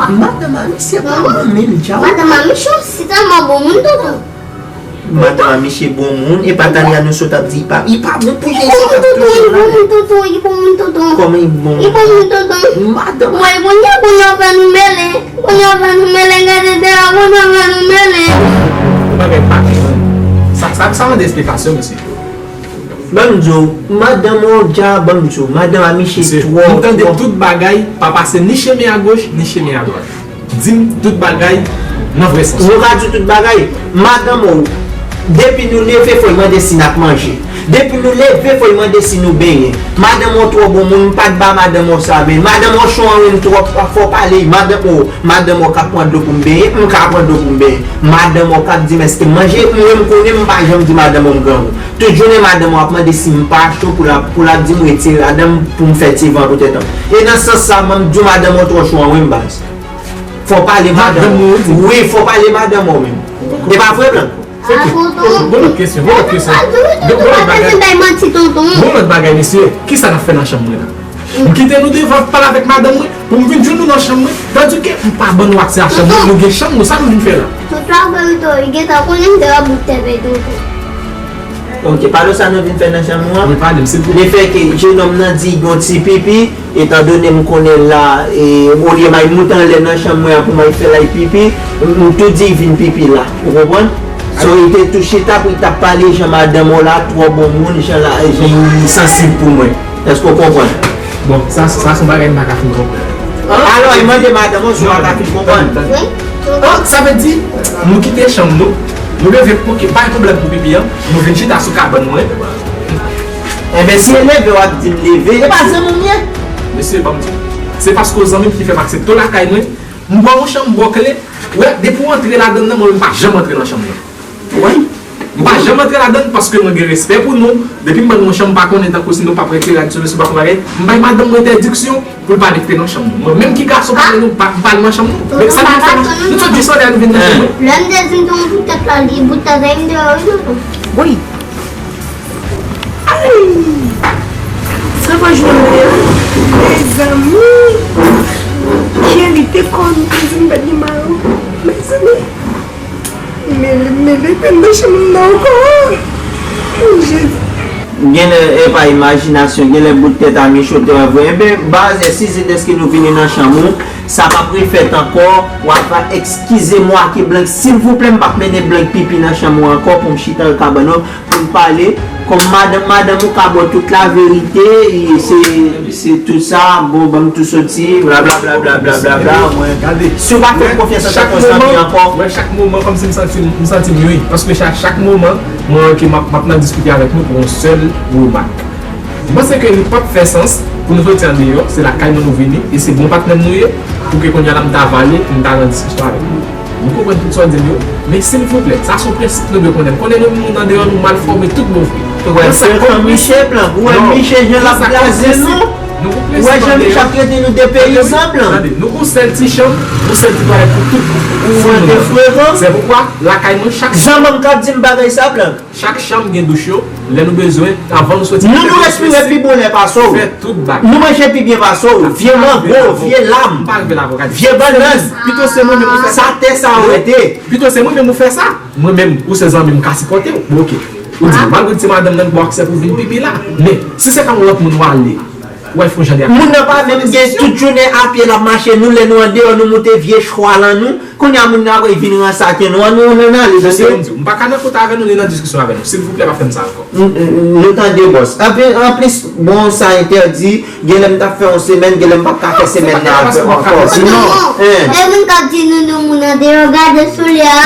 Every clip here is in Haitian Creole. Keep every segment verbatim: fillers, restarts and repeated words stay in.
Madanm a misye pa bon menm, djaw. Madanm a misye si tèlman bon moun, tonton. Madanm a misye bon moun, e pa Tania nou sot ap di li pa, li pa bon pou jèn sa k ap touche la. Li bon moun, tonton, li bon moun, tonton. Kòman li bon? Li bon moun, tonton. Madanm. Mwen, kounye a, kounye a fè nou mele. Kounye a fè nou mele, gade deyò, kounye a fè nou mele. Yon bagay pa gen. Sa, sa, sa mande esplikasyon, mesye. Ban m di w, madanm ou dja, ban m di w, madanm a misye twò, twò. Mesye, m tande tout bagay, pa pase ni chemen agoch, ni chemen adwat. Di m tout bagay nan vrè sans. Nou ka di w tout bagay. Madanm ou, depi nou leve, fò l mande si n ap manje. Depi nou leve, fò l mande si nou benyen. Madanm ou twò bon moun, m pa t ba madanm ou sa, men madanm ou chon an renmen twòp, fò pale, madanm ou, madanm ou ka pran dlo pou m benyen, m ka pran dlo pou m benyen. Madanm ou ka di m èske m manje, mwen m konnen m pa janm di madanm ou m grangou. Tout jounen madanm ou ap mande si m pa cho pou l ap, pou l ap di m retire ladan m pou m fè ti van poutèt an. E nan sans sa, m di w madanm ou twò cho an wi m baz. Fò w pale madanm ou. Wi, fò w pale madanm ou menm. E pa vre, Blan? Bon lòt kesyon, bon lòt kesyon. Bon lòt bagay. Bon lòt bagay, mesye. Kisa n ap fè nan chanm mwen la? M kite nou devan ap pale avèk madanm mwen pou m vin jwenn nou nan chanm mwen, tandike m pa ban nou aksè a chanm mwen, nou gen chanm nou, sa nou vin fè la? Tonton Alberto, li gentan konnen m te wè bout tèt bay tonton. Ok, pale sa nou vin fè nan chanm nou an? Wi, pale m, silvouplè. Lefètke jenòm nan di l gon ti pipi, etandone m konnen la, e, olye m al moute anlè nan chanm mwen an pou m al fè l al pipi, m, m tou di l vin pipi la. Ou konprann? So, li te tou chita pou l t ap pale jan madanm ou la twò bon moun, jan la, jan li sansib pou mwen. Èske w konprann? Bon, sa, sa se yon bagay m pa ka fin konprann. Alò, e mande madanm ou si w pa ka fin konprann. An, sa vle di, nou kite chanm nou, nou leve pou ki, pa gen pwoblèm pou pipi an, nou vin chita sou kabann mwen. Enben, si e leve w ap di m leve, e pa zanmi m ye. Mesye, ban m di w, se paske w zanmi m ki fè m aksepte w lakay mwen, m ba w yon chanm, m ba w kle, wè, depi w antre ladann nan, mwen menm m pa janm antre nan chanm nan. Ou konprann? M pa janm antre ladann paske mwen gen respè pou nou. Depi m ban nou yon chanm, m pa konnen tankou si nou p ap retire rad sou mesye, pa fè bagay. M bay madanm mwen entèdiksyon pou l pa vin nan chanm nou. Mwen menm ki gason pare nou, m pa, m pa al nan chanm nou. Men sa nou fè nan, nou sot jis anlè nou vin nan chanm mwen. Lè m te di m te yon bout tèt la, li bout tèt la, m deyò wi tonton. Woy! Ay! Sa va jwenn mwen an? Mezanmi! Kiyè li te kò m te di m pa t gen mayo? Mezanmi! Mele, mele, pa nan chanm nan ankò. Jezi. Genlè e pa imajinasyon, genlè bout tèt a michote an vre. Enben, baz, si se dèske nou vini nan chanm ou, sa p ap refèt ankò. W ap eskize m, Blank, silvouplè, m p ap mennen Blank pipi nan chanm ou ankò pou m chita nan kabann ou. Pou n pale, kòm madanm, madanm ou ka ba w tout laverite, e se, se tout sa, bon, ban m tou soti, blablabla, blablabla, mwen. Gade, si w pa fè m konfyans antanke yon zanmi ankò. Mwen, chak moman, kòmsi m santi m, m santi m ui, paske chak, chak moman, mwen wè ke m ap, m ap nan diskite avèk nou pou yon sèl remak. M panse ke li p ap fè sans pou nou soti andeyò, se lakay mwen nou vini, e se bon patnè m nou ye, pou ke kounye a la m ta vale, m ta nan diskisyon avèk nou. Nou konprann tout sa w di m yo, men silvouplè, sa se yon prensip nou dwe konnen. M konnen nou moun andeyò, nou mal fòme tout bon vre. Ou wè frekan Miche, Blank, ou wè Miche jan l ap blaze nou. Ou wè jan Miche ap trete nou de peyizan, Blank. Tande, nou gon sèl ti chanm, gon sèl ti twalèt pou tout. Ou wè de frekan. Se poukwa, lakay mwen, chak jan manm k ap di m bagay sa, Blank. Chak chanm gen douch yo, lè nou bezwen, avan nou soti. Nou, nou respire pi bonè pase w. Fè tout bagay. Nou manje pi byen pase w. Vye mango, vye lam, vye bannann. Pito se mwen menm ou fè sa. Sa tè sa arete. Pito se mwen menm ou fè sa. Mwen menm, ou se zanmi m, m ka sipòte w. Bon, oke. Ou di, malgre se madanm nan, m ba w aksè pou vin pipi la. Men, si se pa yon lòt moun w ale, w al fè yon jan de aksè. Moun nan pa menm gen tout jounen a pye l ap mache, nou lè nou andeyò, nou moute vye chwal an nou. Kounye a moun nan apre vin ransaken nou an, nou, nou nan ale, tande. Mesye, m di w, m pa ka nan kote avè nou ni nan diskisyon avè nou. Silvouplè, pa fè m sa ankò. N-, n-, nou tande, bòs. Anpi-, anplis, bon, sa entèdi, genlè m t ap fè yon semèn, genlè m p ap ka fè semèn nan avè w ankò. Non, non. Lè moun k ap di nou, nou moun andeyò, gade soulye a.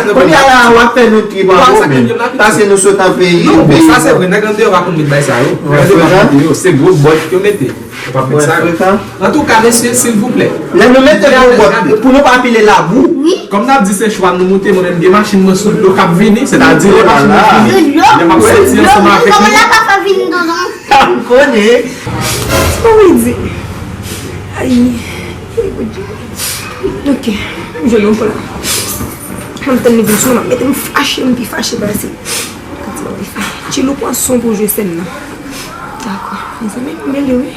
Kounye a la, w ap fè nou trip ankò, men. Paske nou sot an peyi, non, bon, peyi sa se vre, nèg andeyò pa konn met bay sa yo. Nèg andeyò pa konn met yo, se gwo bòt yo mete. Ou p ap met sa yo. Antouka, mesye, silvouplè. Lè nou mete gwo bòt, pou nou pa pile labou. Wi. Kòm n ap di se chwal nou moute, mwen menm gen machin mwen sou dlo k ap vini, sètadi lè machin nan vini, lè m ap soti ansanm avèk nou. Kòman l ap fè vini, tonton? M konnen. Sa w vle di? Ay. Ok. M jwenn yon plan. M ap tann li vin sou mwen, m ap mete m fache, m pi fache pase. Tchilou pran son pou jwe sèn nan. Dakò. Mezanmi, m mele wi.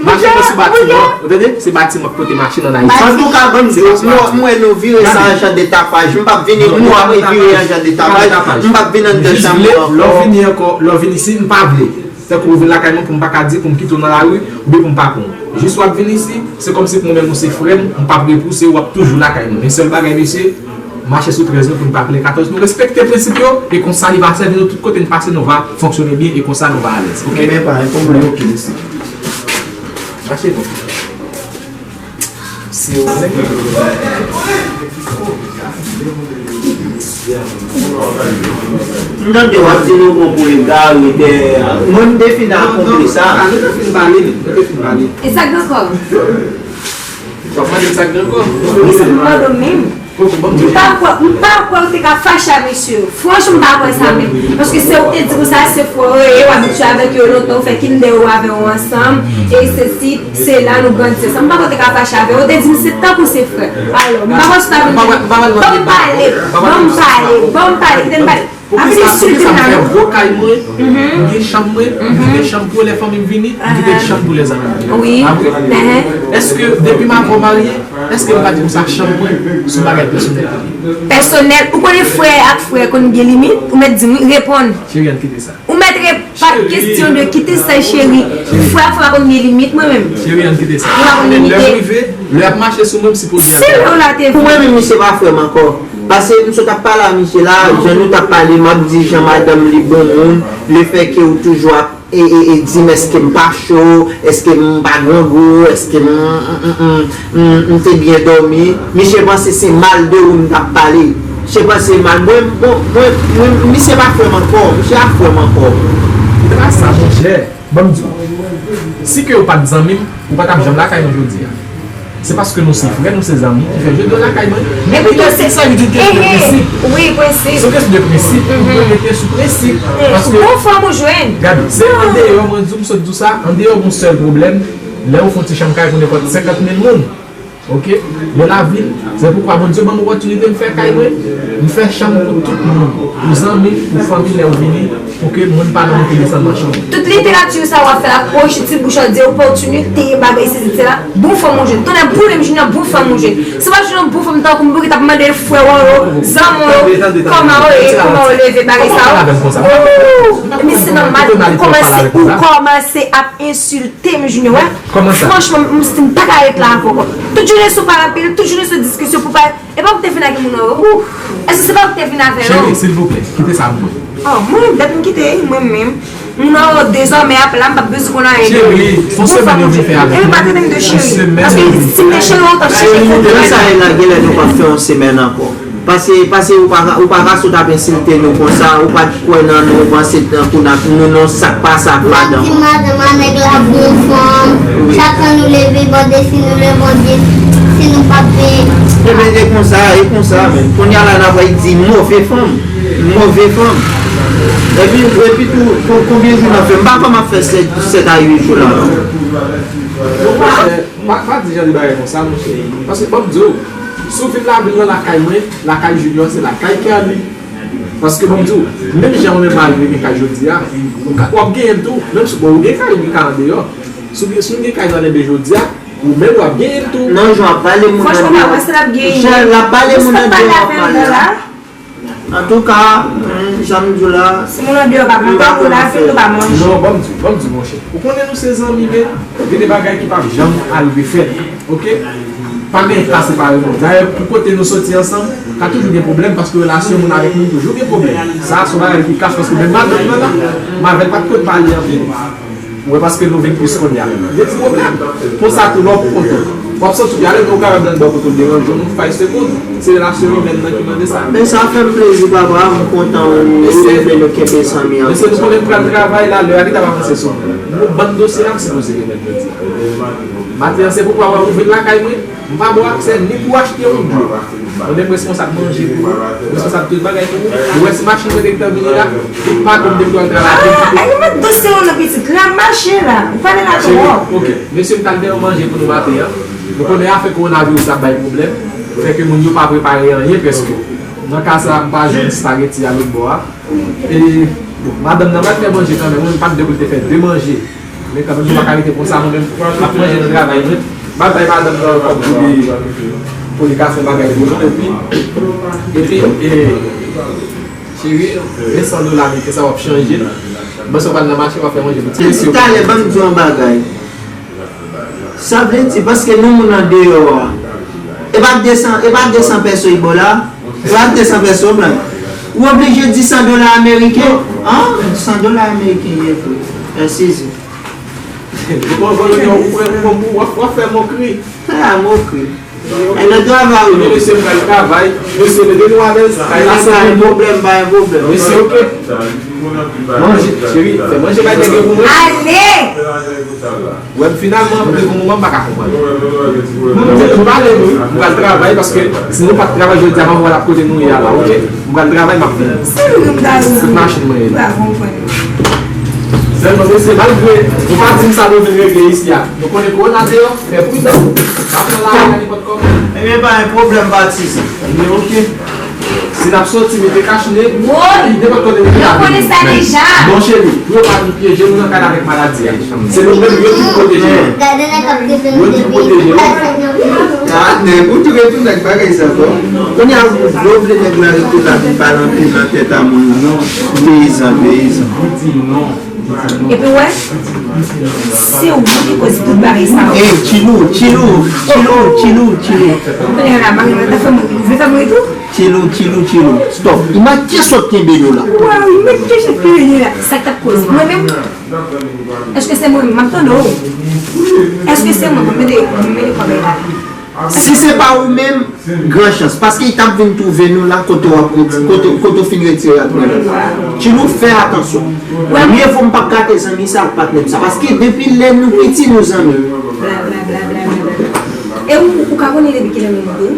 Mache nan sou batiman, ou tande? Se batiman k pote machin ann Ayiti. Antouka, ban m di w, mwen, mwen nou vire sa an jan de tapaj. M p ap vini, nou ap vire an jan de tapaj. M p ap vin anndan chanm mwen ankò. Lè w vini ankò, lè w vin isi, m pa vle. Tankou ou vin lakay mwen pou m pa ka di, pou m kite w nan lari, oubyen pou m pa pran w. Jis w ap vin isi, se kòmsi pou mwen menm ou se frè m, m p ap repouse w, w ap toujou lakay mwen. Men sèl bagay, mesye, mache sou trèz nou pou n pa plen katòz. Nou respekte prensip yo, e konsa li va sèvi nou tout kote n pase, nou va fonksyone byen, e konsa nou va alèz. Oke? Men pa gen pwoblèm. Oke, mesye. Mache non. Si w vle. M tande w ap di nou bon pou egare dèyè. Mwen, m te fin akonpli sa. Nou te fin pale, nou te fin pale. E sa k gen ankò? W ap mande m sa k gen ankò? Wi, sa m mande w menm. M pa kwè, m pa kwè w te ka fache a mesye yo. Franchman, m pa kwè sa menm. Paske se ou te di konsa, se frè w yo ye, w abitye avèk yo lontan, ou fè kindè yo avè yo ansanm, e sesi, sela, nou grandi ansanm. M pa kwè w te ka fache avè yo. Ou te di m se tankou se frè. Alò, m pa kwè si w ta vin di, ban m pale, ban m pale, ban m pale, kite m pale. Ap ensilte m la non. Gwo kay mwen, m gen chanm mwen, m kite chanm pou lè fanmi m vini, m kite chanm pou lè zanmi m vini. Wi. Pa vre? Èske depi m avè w marye, èske m pa di konsa chanm mwen se yon bagay pèsonèl? Pèsonèl, ou konnen frè ak frè konn gen limit, ou mèt di m wi, reponn. Cheri, ann kite sa. Ou mèt re-, pa kesyon de kite sa cheri. Frè ak frè pa konn gen limit mwen menm. Cheri, ann kite sa. Yo pa konn limite. Lè m rive, lè y ap mache sou mwen, m sipoze. Si lè w la te. Pou mwen menm, misye pa frè m ankò. Paske m sot ap pale a misye la, jan nou t ap pale, m ap di jan madanm li bon moun, lefètke ou toujou ap e, e, e di m èske m pa cho, èske m pa grangou, èske m, m, m, m, m, m te byen dòmi. Misye panse se mal de ou m t ap pale. Misye panse mal. Mwen, bon, mwen, mwen, misye pa frè m ankò. Misye pa frè m ankò. Se pa sa, monchè. Ban m di w. Si ke ou pa t zanmi m, ou pa t ap janm lakay mwen jodi a. Se paske nou se frè, nou se zanmi, ki fè jodi w lakay mwen. Men pito se sa ki di kesyon de prensip. Wi, prensip. Se yon kesyon de prensip, ou dwe rete sou prensip. Paske, bon fanm ou jwenn. Gade, se andeyò, mwen di w, m sot di w sa, andeyò gon sèl pwoblèm, lè ou fè yon ti chanm kay pou nenpòt senkant mil moun. Oke? Lè la vin, se poukwa Bondye ban m opòtinite m fè kay mwen, m fè chanm pou tout moun, pou zanmi m, pou fanmi lè yo vini, pou ke moun pa nan monte desann machin. Tout literati sa w ap fè la, pwoche ti bouch la, di opòtinite, bagay sesi, sela. Bon fanm ou jwenn. Tonnè boule m jwenn yon bon fanm ou jwenn. Si w pa t jwenn yon bon fanm tankou m, pou ki t ap mande frè w yo, zanmi w yo, kòman w ye, kòman w leve, bagay sa yo. Ooh! Epi se nòmal, ou kòmanse, ou kòmanse ap ensilte m, Junior, wè. Kòman sa? Franchman, m santi m pa ka ret la avè w ankò. Tout jounen se w pale anpil, tout jounen se w diskisyon pou pale. E pa ou ki te vin ak moun nan, wi. Èske se pa ou ki te vin avè l? Cheri, silvouplè, kite sa pou mwen. Oh, mwen, dat m kite, mwen menm. Moun nan, dezòmè, ap la, m p ap bezwen konn anyen de ou. Cheri, se yon semèn yo vin fè avèk mwen. E pa trete m de cheri. Paske si m te cheri w, w t ap chèche fè. Nan sa e la, genlè nou p ap fè yon semèn ankò. Pase, pase, ou pa ka, ou pa ka sot ap ensilte nou konsa, ou pa t kwè nan nou, ou panse tankou n ap, nou nan sa k pa sa ak madanm. Di madanm a nèg la bon fanm, chak an nou leve, bò de si nou lè Bondye, si nou p ap peye. Ebyen, e konsa, e konsa, men. Kounye a la, n ap di move fanm, move fanm. Epi, epi tou, kon-, konbyen jou n ap fè? M pa kwè m ap fè sèt, sèt a uit jou la, non. Pa, pa di jan de bagay konsa, monchè. Paske, ban m di w, si w vin la, vin nan lakay mwen, lakay Junior, se lakay Kerly. Paske, ban m di w, menm jan mwen menm m al rive gen kay jodi a, ou ka, w ap genyen l tou, menm si, bon, ou gen kay, ou gen kay andeyò. Si w gen, si w gen kay nan Lenbe jodi a, ou menm w ap genyen l tou. Non, Jan ap bale moun andeyò. Franchman, pa wè sa l ap genyen. Jan l ap bale moun andeyò, w ap pale la. Antouka, jan m di w la, si moun andeyò pa pran tan pou lavi, nou pa manje. Non, ban m di w, ban m di w, monchè. Ou konnen nou se zanmi, men gen de bagay ki p ap janm al refèt, oke? Pa gen ka separe nou. Dayè, pou kote nou soti ansanm, ka toujou gen pwoblèm, paske relasyon moun avèk moun toujou gen pwoblèm. Sa a se yon bagay ki kach, paske menm madanm nan la, m avè l pa t konn pale anpil. Ou wè, paske nou vin plis kounye a. Gen ti pwoblèm. Konsa tou, lè w pou kont ou, w ap santi w pi alèz, men ou kapab nan bò kote w deranje w yon fay segonn. Se relasyon imèn nan ki mande sa. Men sa fè m plezi, papa. M kontan ou rive nou kenbe zanmi an. Mesye, nou konnen m pral travay la, lè a gentan ap avanse sou nou. Nou bann dosye la, m sipoze remèt jodi a. Maten an, se poukwa w wè ou vin lakay mwen. M pa ba w aksè ni pou achte yon dlo. Ou menm responsab manje pou ou, responsab tout bagay pou ou. Ou wè si machin mwen te gentan vini la, tout pa konn depi w al travay. Ah, e mwen dosye w nan pitit la, mache la. Ou pale la twòp. Cheri, oke. Mesye, m t al dèyè manje pou nou maten an. Nou konnen afè kowonaviris la ap bay pwoblèm. Fè ke moun yo pa prepare anyen prèske. Nan ka sa a, m pa jwenn espageti a lòt bò a. E, bon, madanm nan pral fè manje kanmenm, wi, m pa t dwe pou l te fè de manje. Men kanmenm, nou pa ka rete konsa, mwen menm, m ap manje nan travay mwen. M ap bay madanm nan kòb pou li, pou li ka fè bagay pou nou, epi, epi, e, cheri, men san dola ameriken sa w ap chanje l. Ban sa w pral nan mache, w ap fè manje pou ti mesye yo. Talè, ban m di w yon bagay. Sa vle di, paske nou moun andeyò a, e pa de san, e pa de san pèso i ba w la? E pa de san pèso, blan? Ou oblije di san dola ameriken? An, san dola ameriken, ye vre. Mèsi, Zi. Ou konn, ou konn, ou konn, ou konn, w ap, w ap fè mokri. Fè la mokri. E nan travay ou. Mesye, m pral travay. Mesye, mete nou alèz. Kay la, pa gen pwoblèm, pa gen pwoblèm. Mesye, oke. Manje, cheri, fè manje bay nèg yo pou mwen. Ale! Wè, m finalman, m rive yon moman, m pa ka konprann. M te pale nou, m pral travay, paske si nou pa t travay jodi a, m ap wè l ap kote nou ye a la, oke? M pral travay, m ap vini. Se vre m ta vini. Tout machin mwen ye la. M pa konprann. Sèlman, mesye, malgre nou pa di m sa nou vin regle isi a, nou konnen kowona deyò, fè pridan. N ap nan lari a nenpòt kòman. Ebyen, pa gen pwoblèm, pa ti. Ebyen, oke. Si n ap soti, mete kach ne, woy, nenpòt kote nou mete. Yo konnen sa deja. Non, cheri, pou yo pa vin pyeje nou nan kay la avèk maladi a. Se nou menm yo ki pwoteje nou. Yo ki pwoteje nou. Ah, nèg, ou tou retounen ak bagay sa ankò. Kounye a, yo vle nèg la rete la, vin pale anpil nan tèt a moun, non. Peyizan, peyizan. Epi w wè, se ou ki koz tout bagay sa yo. Ey, chilou, chilou, chilou, chilou, chilou. Kounye a la, bagay la ta fè m, vle fè m ri tou. Chilou, chilou, chilou. Stop. Imaj kiyès w ap kenbe yo la? Waw, imaj kiyès w ap kenbe yo la? Sa k t ap koz? Mwen menm? Èske se mwen menm? M ap tande w. Èske se mwen? Mwen mete, mwen mete kòb la. Si se pa ou menm, gran chans. Paske li t ap vin twouve nou la kote w ap reti-, kote, kote w fin retire atmè la. Chilou, fè atansyon. Mye vo m p ap gate zanmi sa ak patnè m sa. Paske depi lè nou piti, nou zanmi. Bla, bla, bla, bla, bla, bla. E ou, ou ka konnen depi kilè nou tou?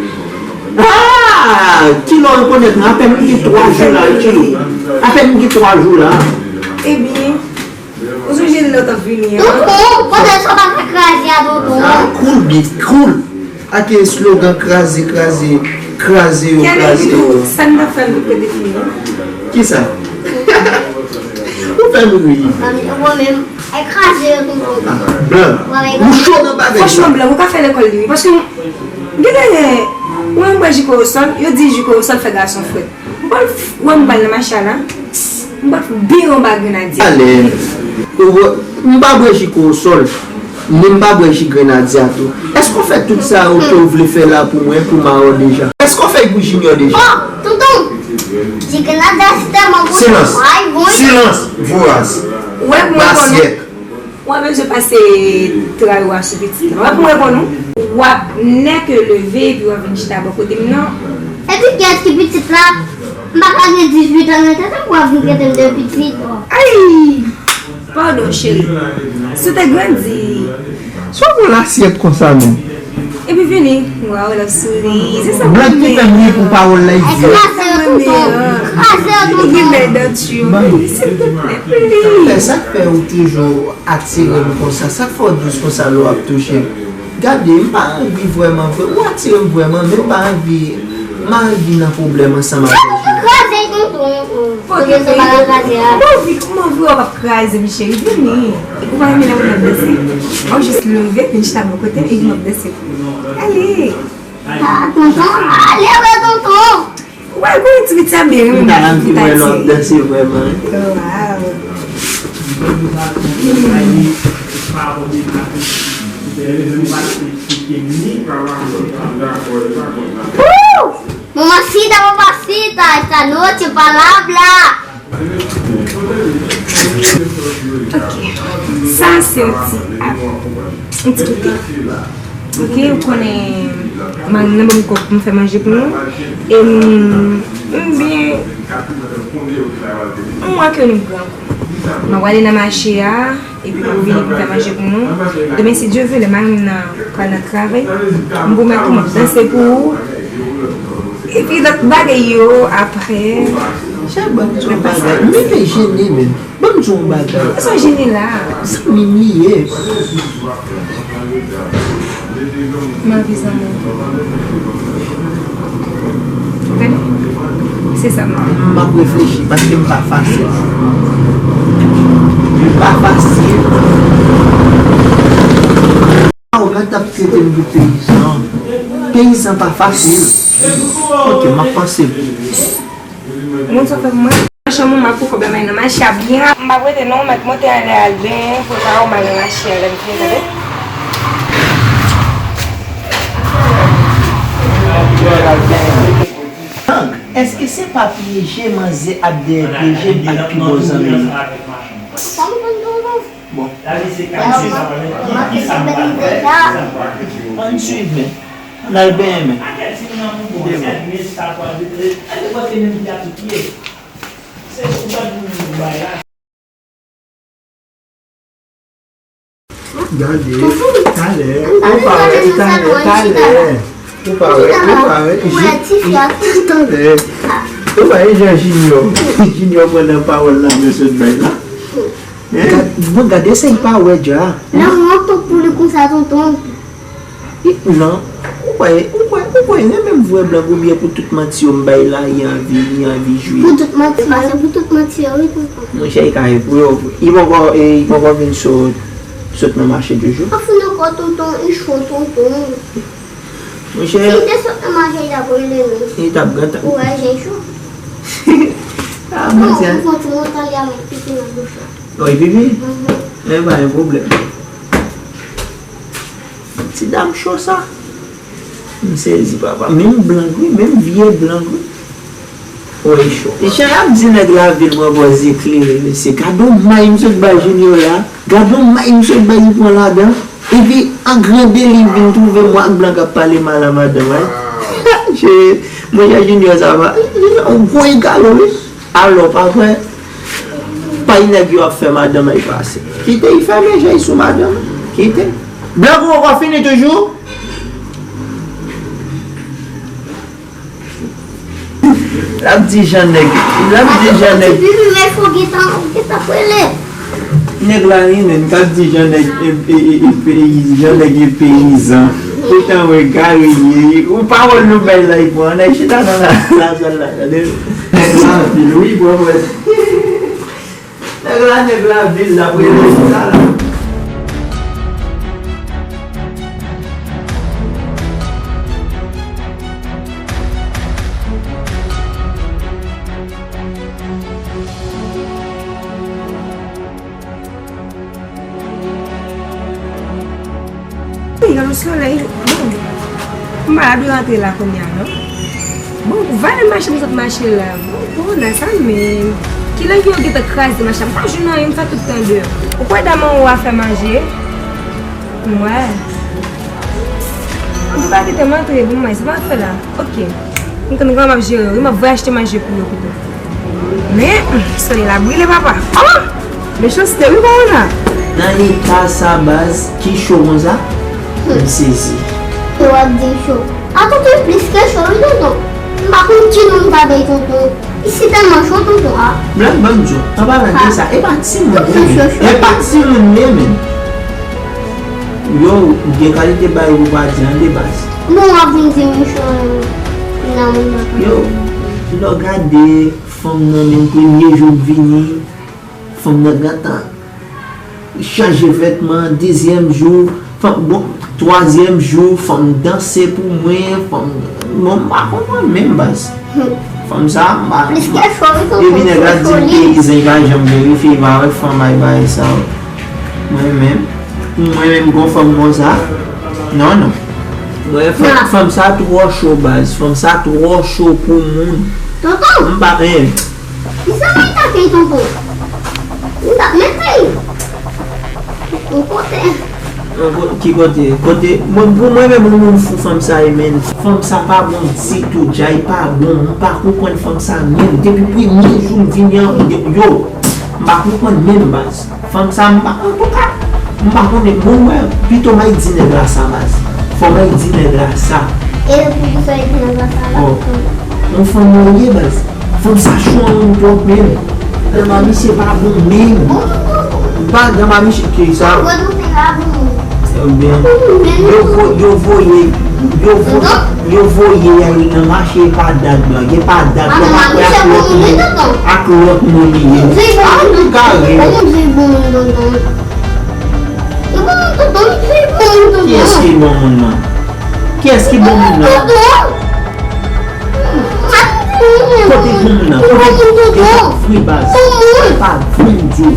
Ah! Kilè w rekonèt mwen? Apèn m gen twa jou la, wi, Chilou. Apèn m gen twa jou la. Ebyen, ou sonje lè w t ap vini an? Tonton, pandan sa w pa fè kraze a, tonton. Ah, cool, big, cool. Ak slogan kraze, kraze, kraze yo, kraze yo. Sa n t ap fè l pou te fini? Kisa? Ou fè m ri. Mwen menm, ay kraze yo tonton. Ah, Blan, ou cho nan bagay sa. Franchman, Blan, ou ka fè lekòl li, wi, paske m gen de, ou menm bwè ji korosòl, yo di ji korosòl fè gason frèt. Ou pral f-, wè m pral nan mache a la, m pral f-, byen anba grenadye. Ale, ou wè, m pa bwè ji korosòl, men m pa bwè ji grenadye a tou. Èske w fè tout sa yo ke w vle fè la pou mwen, pou Maron deja? Èske w fè l pou Junior deja? Oh, tonton, ji grenadye a si tèlman bon. Silans. Silans, voras. Wè pou mwen konnen. Ou pa bezwen pase tray ou a sou pitit la. W ap reponn ou. W ap nèke leve epi w ap vin chita bò kote m nan. Epi kiyès ki pitit la? M pa ka gen dizuit an nan tèt mwen pou w ap vin trete m de pitit. Ay! Padon, cheri. Si w te grandi. Sa w gon lasyèt konsa menm? Epi vini, waw, l ap souri. Se sa mwen renmen. Blan ki fè m ri pou pawòl la, idiot. Kraze yo, tonton. Kraze yo, tonton. Li gen bèl denti yo. Silvouplè, please. Sa k fè ou toujou atire m konsa? Sa k fè w dous konsa lè w ap touche m? Gade, m pa anvi vrèman vre. Ou atire m vrèman, men m pa anvi, m pa anvi nan pwoblèm ansanm avèk ou. Kraze, tonton. Pote sa pa nan kraze a. Ou anvi, kòman vre w ap kraze m, cheri? Vini. Ou pa renmen lè moun ap danse? W ap jis leve, vin chita bò kote m, epi m ap danse pou ou. Ale! Ah, tonton, ale wè tonton! Wè, gwo ti pitit sa byen renmen. M ta anvi wè lè w ap danse vrèman. Waw. Woo! Manman sita, papa sita, esta noche palabra. Ok. Sa se yon ti ap, yon ti kote. Ok, ou konnen mari m nan ban m kòb pou m fè manje pou nou. E m, m byen, m wè ke nou gran kou. M ap prale nan mache a, epi m ap vini pou m fè manje pou nou. Demen, si Dye vle, lè mari m nan pral nan travay, m pwomèt ou m ap danse pou ou. Epi lòt bagay yo apre. Chè, ban m di w yon bagay. M vin jene menm. Ban m di w yon bagay. Sa jene la. Zanmi m li ye. M anvi zanmi. Ou konnen? Se sa m anvi. M ap reflechi paske m pa fasil. Pa fasil. Arogan t ap trete m de peyizan. Peyizan pa fasil. Ok, m ap panse. Moun sa fè pou mwen. Machann moun, m ap pran pwoblèm nan mache a byen rapid. M p ap rete non, m mèt monte anlè al benyen, pou sa ou m al nan mache a, lè m fini, tande. Èske se pa pyeje manzè ap dèyè pyeje m ak pi bon zanmi m? Sa nou konn tonton? Bon. Ann swiv men. Ann al benyen men. Gade, talè, ou pa wè, talè, talè. Ou pa wè, ou pa wè, talè. Ou pa wè jan Junior, Junior pran nan pawòl la, men sot bay la. Gad, bon, gade sa, li pa wè dja. Lanmou an tonk pou li konsa, tonton. Non, ou kwè, ou kwè, ou kwè, renmen m vre blag oubyen pou tout manti yo m bay la, li anvi, li anvi jwe? Pou tout manti, se pou tout manti yo, wi, tonton. Monchè, li ka ye pou yo vre. Li poko, e, li poko vin sot, sot nan mache toujou. Pa fout nan kò tonton, li cho, tonton. Monchè. Si li te sot nan mache, li t ap rele nou. Li t ap gentan. Ou wè, jan li cho. Ah, monchè. Ou fè ti montan li a met pipi nan bouch la. Wi, pipi? Mhm. Men pa gen pwoblèm. Ti dam cho sa. M sezi, papa. Menm blag, wi, menm vye blag, wi. Wi, cho. Jan y ap di nèg lavil pran pòz eklere, mesye. Gade yon may m sot bay Junior la. Gade yon may m sot bay li pran ladan. Epi, an gran deli, vin twouve mwen ak blag ap pale mal a madanm, wi. Che, mwen, Junior sa va. Yon gwo egalo, wi. Alò, pa kwè. Pay nèg yo ap fè madanm ay pase. Kite y fèmen je y sou madanm. Kite. Blan pou poko fini toujou? L ap di jan nèg, l ap di jan nèg. Ti pipi, men fò gentan, gentan prele. Nèg la ri menm, k ap di jan nèg, e, e, e, e, peyi-, jan nèg e peyizan. Poutan, wè, gari ye. Ou pawòl nou bay la, y pran. Nèg chita nan la, lasal la, tande. Nèg la anpil, wi, bò, bò. Nèg la, nèg lavil la, prele chita la. Wi, gade solèy. Bon, m pa dwe rantre la kounye a, non. Bon, vale mache m sot mache la. Bon, bon, nan sa menm. Kilè yo gentan kraze mache a? M pa jwenn anyen, m fè tout tan deyò. Ou kwè dam anwo a fè manje? Mwen. Ou pa kite m antre pou mwen, se pa fè la. Ok. M konn kòman m ap jere, wi, m ap voye achte manje pou yo pito. Men, hmm, solèy la brile, papa. Oh! Mechanste, wi, kòwona. Nan eta sa, baz, ki cho konsa? M sezi. Yo ap di cho. Atanke plis ke cho, wi, tonton. M pa konn ki non m ta bay tonton. Isi tèlman cho, tonton, a. Blan, ban m di w, an palan de sa, e pa timoun, e pa timoun, men, men. Yo, gen kalite bagay ou pa di an de baz. Bon, w ap vin di m cho nan moun nan. Yo, lè w gade fanm nan menm premye jou l vini, fanm nan gentan chanje vètman, dezyèm jou, fanm, bon, twazyèm jou, fanm danse pou mwen, fanm, bon, m pa konprann menm baz. Fanm sa, m pa, epi nèg la di m peyizan, li pa janm verifye, li pa wè fanm ay bagay sa yo. Mwen menm, pou mwen menm gon fanm konsa, non, non. Mwen, fanm, fanm sa twò cho baz, fanm sa twò cho pou moun. Tonton! M pa, en. Misye pa ta fè tonton. M ta mete. Yon kote. Yon ko-, ki kote? Kote, mwen, pou mwen menm, yon moun fou fanm sa ye, men. Fanm sa pa bon ditou, dja, li pa bon. M pa konprann fanm sa menm. Depi premye jou m vini an, de-, yo, m pa konprann menm baz. Fanm sa, m pa, antouka, m pa konnen, bon, wè, pito m ay di nèg la sa, baz. Fò m ay di nèg la sa. E poukisa w di nèg la sa la? Oh. Yon fanm mwen ye, baz. Fanm sa cho an menm twòp menm. Dama misye pa bon menm. Bon, bon, bon, bon. Pa dama misye ki sa. Bon, bon, se pa bon. Ebyen, yo vo-, yo voye, Yo vo- yo voye Yari nan mache e pa Dag blan. E pa Dag blan, m ap wè ak lòt moun. Ak lòt moun li ye. An nou kare. Kiyès ki bon moun nan? Kiyès ki bon moun nan? Kote bon moun nan? Kote bon moun nan? Fri baz. E pa bon Dye.